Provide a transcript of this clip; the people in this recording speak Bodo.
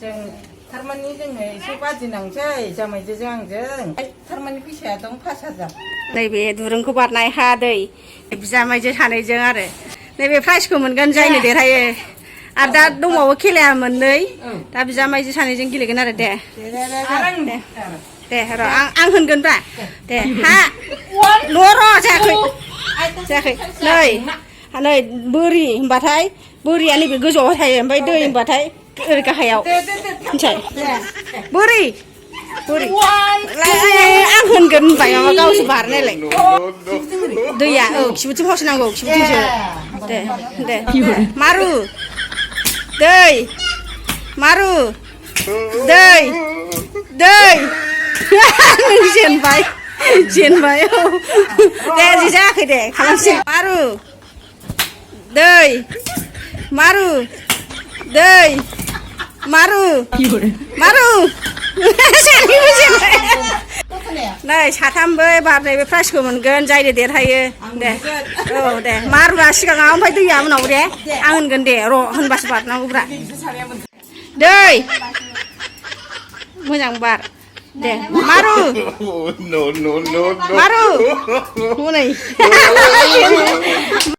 जों थारमाने जोङो एसे बादिनांसै जामाइजों आंजों थारमाने फैसाया दं 5,000 नैबे दुरुंखौ बारनाय हा दै बिजामाइजो सानैजों आरो नैबे प्राइजखौ मोनगोन जायनो देरहायो आरो दा दंबावो खेलाया मोननै दा बिजामाइजो सानैजों गेलेगोन आरो दे र' आं होनगोनब्रा दे हा र' जायाखै नै बोरि होनबाथाय बोरिया नैबे गोजौआव थायो ओमफ्राय दै होनबाथाय ओरै गाहायाव मिथिबाय बोरि आं होनगोन होनबाय माबा गावसो बारनायलाय दैया खिबुथिं फावसनांगौ खिबुथिंसो दे मारु दै जेनबाय दे जि जायाखै दे खालामसै मारु दै सानैबो जेनबाय नै साथामबो बारनाय बे प्राइजखौ मोनगोन जायनो देरहायो दे मारुआ सिगाङाव ओमफ्राय दैया उनाव दे आं होनगोन दे र' होनबासो बारनांगौब्रा दै मोजां बार दे मारु हनै